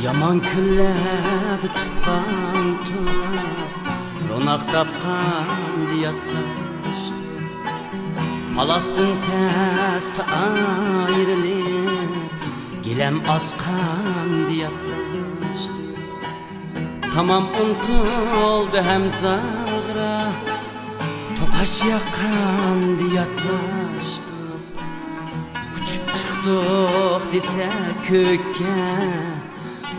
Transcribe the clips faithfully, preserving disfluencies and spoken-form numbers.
يامان كۈنلەردە تۇغقان تۇرۇپ، روناق تاپقاندا ياتلاشتۇق. پالاسدىن تەستە ئايرىلىپ، گىلەم ئاسقاندا ياتلاشتۇق. تامام ئۇنتۇلدى ھەم زاغرا، توقاش ياققاندا ياتلاشتۇق. ئۇچۇپ چىقتۇق دېسە كۆككە،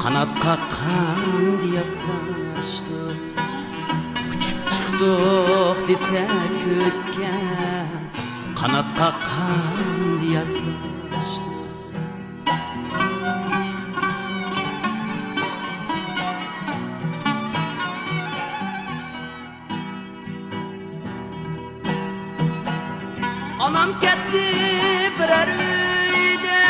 قانات قاققاندا ياتلاشتۇق. ئۇچۇپ چىقتۇق دېسە كۆككە، قانات قاققاندا ياتلاشتۇق. ئانام كەتتى بىرەر ئۆيدە،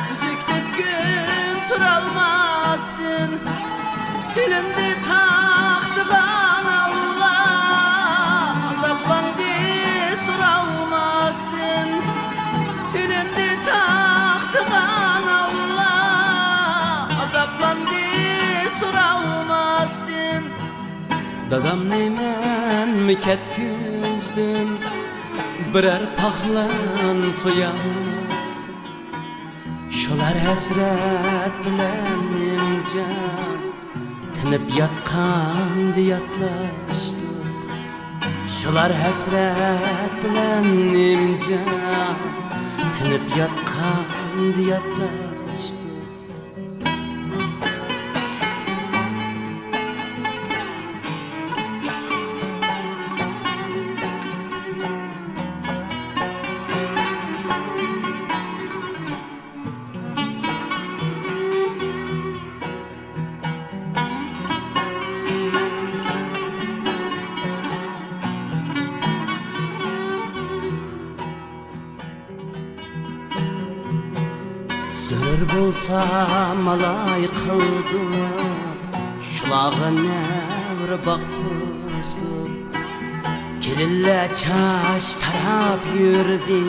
ئۈزۈكتىن كۈن تۇرالماستىن. ئىلىندى تاختىغا ئاناللا، ئازابلاندى سورالماستىن. ئىلىندى تاختىغا ئاناللا، ئازابلاندى سورالماستىن. دادامنى مەنمۇ كەتكۈزدۈم، بىرەر پاخلان سويالماستىن. شۇلار ھەسرەت بىلەن نىمجان، تىنىپ ياتقاندا ياتلاشتۇق. شۇلار ھەسرەت بىلەن نىمجان، تىنىپ ياتقاندا ياتلاشتۇق. زۆرۈر بولسام ئالاي قىلدۇق، شۇلارغا نەۋرە باققۇزدۇق. كېلىنلەر چاچ تاراپ يۈردى،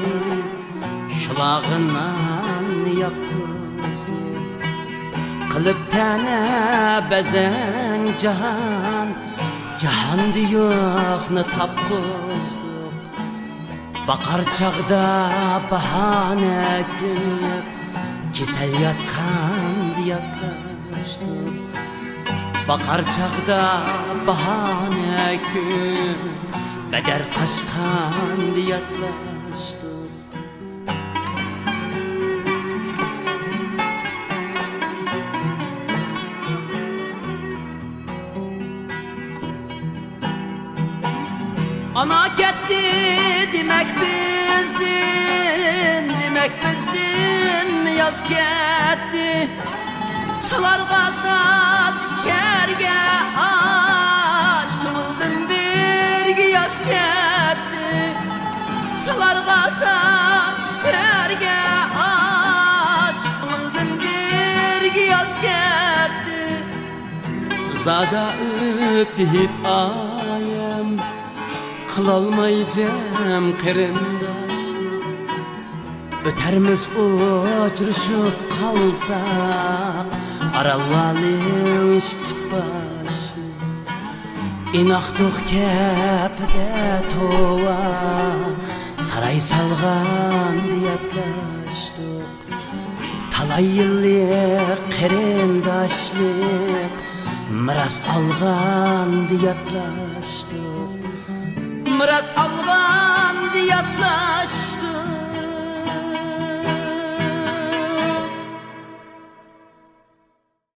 شۇلارغا نان ياققۇزدۇق. قىلىپ تەنە بەزەن جاھان، جاھاندا يوقنى تاپقۇزدۇق. باقار چاغدا باھانە كۆرۈپ، كېسەل ياتقاندا ياتلاشتۇق. باقار چاغدا باھانە كۆرۈپ، بەدەر قاچقاندا ياتلاشتۇق. ئانا كەتتى دېمەك بىزدىن، دېمەك بىزدىن ياز كەتتى. چالارغا ساز، ئىچەرگە ئاش، كۆڭۈلدىن بىرگە ياز كەتتى. چالارغا ساز، ئىچەرگە ئاش، كۆڭۈلدىن بىرگە ياز كەتتى. زادا ئۆتتى ھېيت ئايەم، قىلالماي جەم قېرىنداش. ئۆتەرمىز ئۇچرىشىپ قالساق، ئارانلارنىڭ ئىشتىپ باشنى. ئىناقتۇق كەپىدە توۋا، ساراي سالغاندا ياتلاشتۇق. تالاي يىللىق قېرىنداشلىق، مىراس ئالغاندا ياتلاشتۇق. مىراس ئالغاندا ياتلاشتۇق.